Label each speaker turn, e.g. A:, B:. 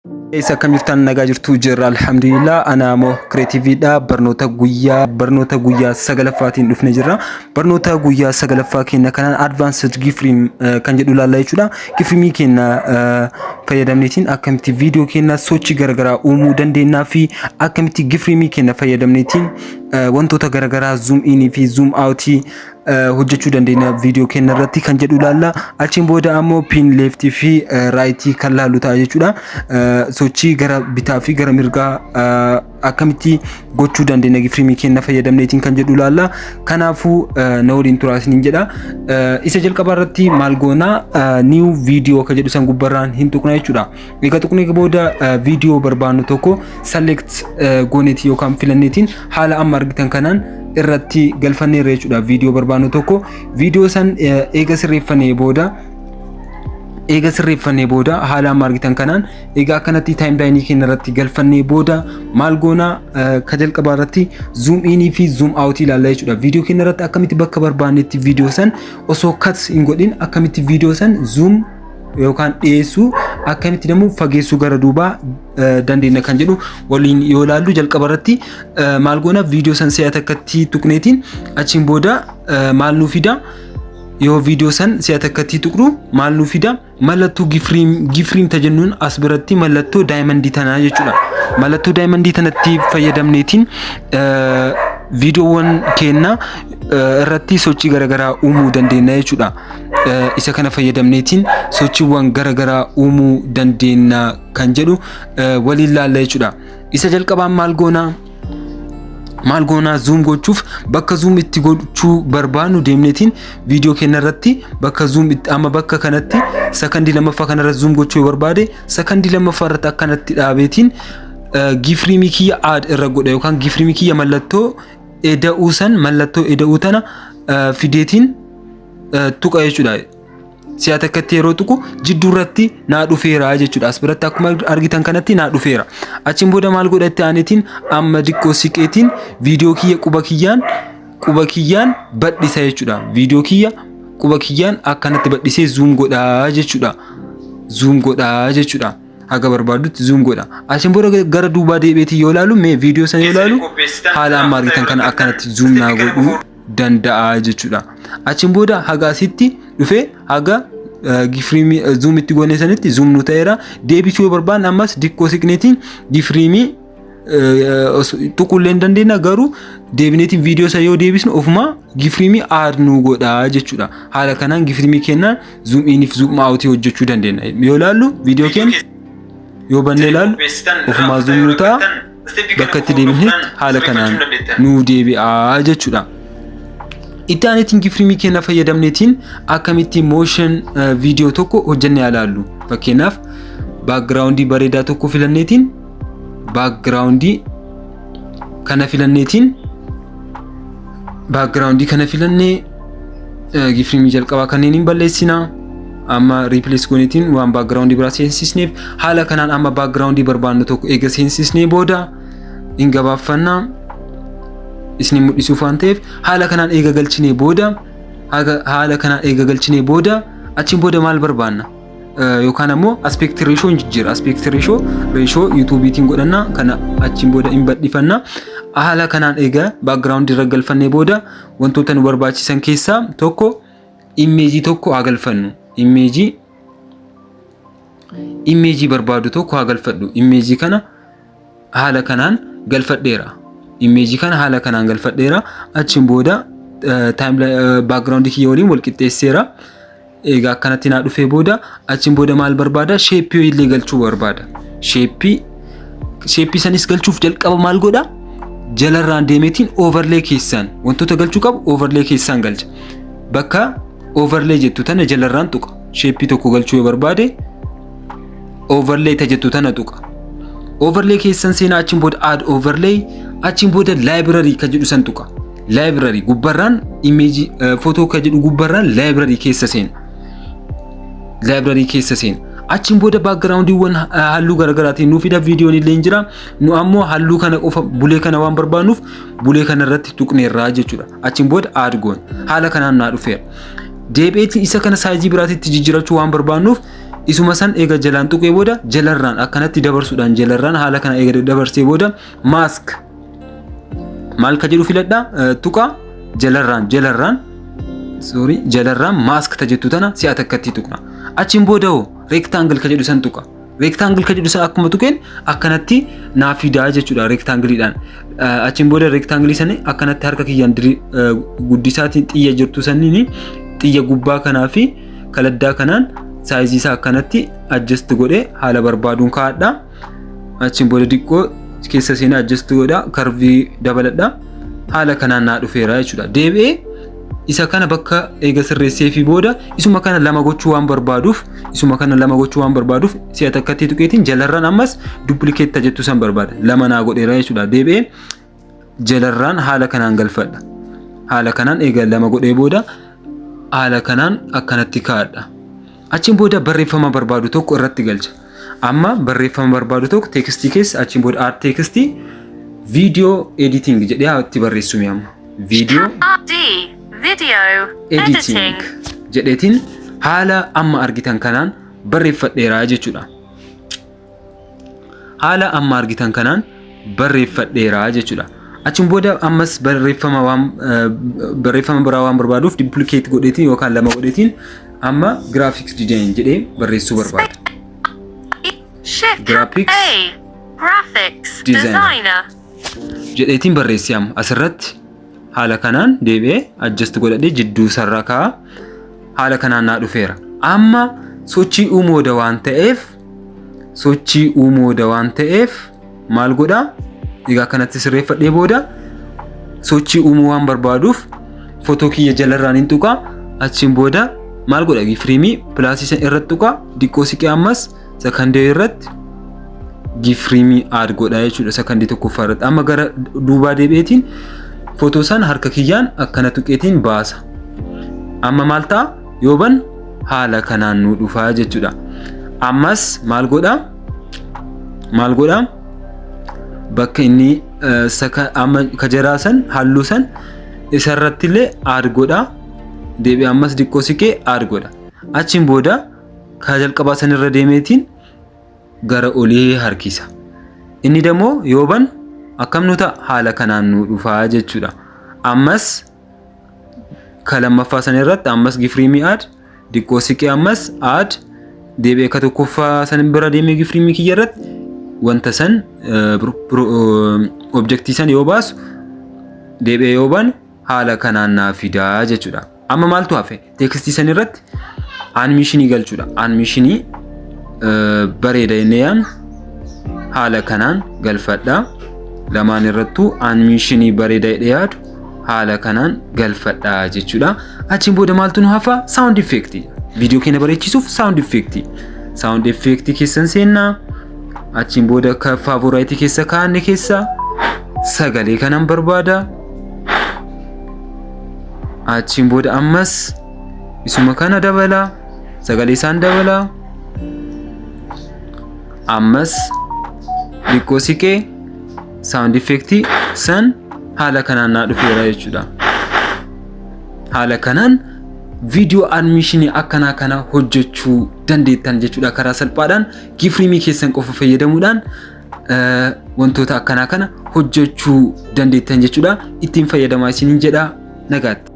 A: Eessa akkam jirtan? Nagaa jirtu? Jirra, alhamdulillah. Ana immoo creativeiidha. Barnoota guyyaa sagalaffaatiin dhufne jirra. Barnoota guyyaa sagalaffaa keenya kanaan advanced keyframe kan jedhu ilaalla jechuudha. Keyframeii keenya fayyadamneetiin akkamitti viidiyoo keenya sochii garaagaraa uumuu dandeenyaa fi akkamitti keyframeii keenya fayyadamneetiin wantoota garaagaraa zoom inii fi zoom outii hojjechuu dandeenya viidiyoo keenya irratti kan jedhu ilaalla. Achiin booda ammoo pin leftii fi rightii kan laallu ta'a jechuudha. Sochii gara bitaa fi gara mirgaa akkamitti gochuu dandeenya keyframeii keenya fayyadamneetiin kan jedhu ilaalla. Kanaafuu na waliin turaa isiniin jedha. Isa jalqabaa irratti maal goonaa? New video kan jedhu san gubbarraan hin tuqna jechuudha. Egaa tuqnee booda viidiyoo barbaannu tokko select gooneetii yookaan filanneetiin haala amma argitan kanaan irratti galfanneerra jechuudha, viidiyoo barbaannu tokko. Viidiyoo san eega sirreeffannee booda haala amma argitan kanaan egaa akkanatti timelineii keenya irratti galfannee booda maal goonaa? Ka jalqabaa irratti zoom inii fi zoom outii ilaalla jechuudha. Viidiyoo keenya irratti akkamitti bakka barbaannetti viidiyoo san osoo cut hin godhin akkamitti viidiyoo san zoom yookaan dhiyeessuu, akkamitti immoo fageessuu gara duubaa dandeenya kan jedhu waliin yoo ilaallu, jalqaba irratti maal goona? Viidiyoo san si'a takkatti tuqneetiin achiin booda maal nuu fida? Yoo viidiyoo san si'a takkatti tuqnu maal nuu fida? Mallattoo keyframe tajennuun as biratti mallattoo diamondii tanaa jechuudha. Mallattoo diamondii tanatti fayyadamneetiin viidiyoowwan keenya irratti sochii garaagaraa uumuu dandeenya jechuudha. Isa kana fayyadamneetiin sochiiwwan garaagaraa uumuu dandeenya kan jedhu waliin laalla jechuudha. Isa jalqabaan maal goonaa? Maal goonaa? Zoom gochuuf bakka zoom itti gochuu barbaannu deemneetiin viidiyoo keenya irratti bakka zoom itti, amma bakka kanatti sakandii lammaffaa kanarra zoom gochuu yoo barbaade, sakandii lammaffaa irratti akkanatti dhaabeetiin keyframeii kiyya add irra godha yookaan keyframeii kiyya mallattoo eda'uu san, mallattoo eda'uu tana fideetiin tuqa jechuudha. Si'a takkatti yeroo tuqu jidduu irratti naa dhufeera jechuudha. As biratti akkuma argitan kanatti naa dhufeera. Achiin booda maal godhatte? Aaneetiin amma diqqoo siqeetiin viidiyoo kiyya quba kiyyaan badhisa jechuudha. Viidiyoo kiyya quba kiyyaan akkanatti badhisee zoom godhaa jechuudha. Zoom godhaa jechuudha. Haga barbaadutti zoom godha. Achiin booda gara duubaa deebi'eetii yoo ilaalu, mee viidiyoo sana yoo ilaalu, haala amma argitan kana akkanatti zoom naa godhuu danda'a jechuudha. Achiin booda haga asitti dhufee haga keyframeii zoom itti goone sanitti zoom nu ta'eera. Deebisuu yoo barbaanne ammas diqqoo siqneetiin keyframeii tuqullee hin dandeenya, garuu deebineetiin viidiyoo isa yoo deebisnu ofuma keyframeii add nu godha jechuudha. Haala kanaan keyframeii kennaan zoom iniif zoom outii hojjechuu dandeenya. Yoo ilaallu, viidiyoo keenya yoo bannee ilaallu, ofumaa zoom nu ta'a, bakka itti deebisnetti haala kanaan nu deebi'a jechuudha. Itti aaneetiin keyframeii keenya fayyadamneetiin akkamitti motion viidiyoo tokko hojjennee ilaallu. Fakkeenyaaf backgroundii bareedaa tokko filanneetiin, backgroundii kana filanneetiin, backgroundii kana filannee keyframeii jalqabaa kanneen hin balleessinaa. Amma replace gooneetiin waan backgroundii biraa seensisneef, haala kanaan amma backgroundii barbaannu tokko eega seensisnee booda hin gabaaffannaa isin mul'isuuf waan ta'eef, haala kanaan eega galchinee booda, haala kanaan eega galchinee booda, achiin booda maal barbaanna? Yookaan ammoo aspect ratio hin jijjiira. Aspect ratio YouTubeiitiin godhanna, kana achiin booda hin badhifanna. Haala kanaan eega backgroundii irra galfannee booda wantoota nu barbaachisan keessaa tokko imageii tokko haa galfannu. Imageii barbaadu tokko haa galfadhu. Imageii kana haala kanaan galfadheera. Imageii kana haala kanaan galfadheera. Achiin booda backgroundii kiyya waliin wal qixxeesseera. Egaa akkanatti naa dhufee booda, achiin booda maal barbaada? Shapeii illee galchuu barbaada. Shapeii sanis galchuuf jalqaba maal godha? Jalarraan deemeetiin overlay keessaan wantoota galchuu qabu overlay keessaan galcha. Bakka overlay jettu tana jalarraan tuqa. Shapeii tokko galchuu yoo barbaade overlay ta jettu tana tuqa. Overlay keessan seenaa, achiin booda add overlay, achiin booda library ka jedhu san tuqa. Library gubbarraan imageii footoo ka jedhu gubbarraan library keessa seena. Library keessa seena. Achiin booda backgroundiiwwan halluu garaagaraatiin nuu fida, viidiyoon illee jira. Nu ammoo halluu kana qofa, blue kana waan barbaannuuf blue kana irratti tuqneerraa jechuudha. Achiin booda add goona. Haala kanaan naa dhufeera. Deebi'eetiin isa kana sizeii biraatitti jijjiirachuu waan barbaannuuf Isuma san eega jalaan tuqee booda, jalarraan akkanatti dabarsuudhaan, jalarraan haala kana eega dabarsee booda, mask maal ka jedhu filadha, tuqa. Jalarraan, sorry, jalarraan mask ta jettu tana si'a takkatti tuqna. Achiin booda hoo rectangle ka jedhu san tuqa. Rectangle ka jedhu san akkuma tuqeen akkanatti naa fidaa jechuudha rectangleiidhaan. Achiin booda rectangleii sani akkanatti harka kiyyaan guddisaatiin xiyya jirtu saniin, xiyya gubbaa kanaa fi kaladdaa kanaan sizeii isaa akkanatti adjust godhee haala barbaaduun kaa'adha. Achiin booda diqqoo keessa seenee adjust godha, curveii dabaladha. Haala kanaan naa dhufeera jechuudha. Deebi'ee isa kana bakka eega sirreessee fi booda, isuma kana lama gochuu waan barbaaduuf, si'a takkatti tuqeetiin jalarraan ammas duplicate jettu san barbaada. Lama naa godheera jechuudha. Deebi'ee jalarraan haala kanaan galfadha. Haala kanaan eega lama godhee booda, haala kanaan akkanatti kaa'adha. Achiin booda barreeffama barbaadu tokko irratti galcha. Amma barreeffama barbaadu tokko textii keessa, achiin booda add textii, video editing jedhee haa itti barreessu amma. Video
B: D. Video.
A: editing
B: Editing.
A: jedheetiin haala amma argitan kanaan barreeffadheeraa jechuudha. Haala amma argitan kanaan barreeffadheeraa jechuudha. Achiin booda ammas barreeffama biraa waan barbaaduuf, duplicate godheetiin yookaan lama godheetiin amma graphics design jedhee barreessuu barbaada.
B: Shift.
A: Graphics.
B: A. Graphics.
A: Designer.
B: Designer.
A: Jedheetiin barreessee, amma asirratti haala kanaan deebi'ee adjust godhadhee jidduu sarara kaa'a. Haala kanaan naa dhufeera. Amma sochii uumooda waan ta'eef maal godhaa? Egaa kanatti sirreeffadhee booda, sochii uumuu waan barbaaduuf footoo kiyya jalarraan hin tuqaa. Achiin booda maal godha? Keyframeii plusii san irratti tuqaa, diqqoo siqee ammas sakandee irratti keyframeii add godha jechuudha, sakandii tokkoffaa irratti. Amma gara duubaa deebi'eetiin footoo sana harka kiyyaan akkana tuqeetiin baasa. Amma maal ta'a? Yoo ban haala kanaan nu dhufaa jechuudha. Ammas maal godhaa? Maal godhaa? Bakka inni amma kajaraa san, halluu san isarratti illee add godhaa. Deebi'ee ammas diqqoo siqee add godha. Achiin booda ka jalqabaa sanirra deemeetiin gara olii harkisa. Inni dammoo yoo ban akkam nu ta'a? Haala kanaan nu dhufaa jechuudha. Ammas ka lammaffaa san irratti ammas keyframeii add, diqqoo siqee ammas add, deebi'ee ka tokkoffaa san bira deemee keyframeii kiyya irratti wanta san, objectii san yoo baasu, deebi'ee yoo banu haala kanaan naa fidaa jechuudha. Amma maaltu hafe? Textii san irratti animationii galchuudha. Animationii bareeda jennee yaadnu haala kanaan galfadha. Lamaan irrattuu animationii bareeda jedhee yaadu haala kanaan galfadha jechuudha. Achiin booda maaltu nu hafa? Sound effect. Viidiyoo keenya bareechisuuf sound effect. Sound effect keessan seennaa. Achiin booda akka favoriteii keessa kaa'anne keessa sagalee kanan barbaada. Achiin booda ammas isuma kana dabala. Sagalee isaan dabala. Ammas xiqqoo siqee sound effect san haala kanaan naa dhufeera jechuudha. Haala kanaan viidiyoo animationii akkanaa kana hojjechuu dandeettan jechuudha. Karaa salphaadhaan keyframeii keessan qofa fayyadamuudhaan wantoota akkanaa kana hojjechuu dandeettan jechuudha. Ittiin fayyadamaa isiniin jedha, nagaatti.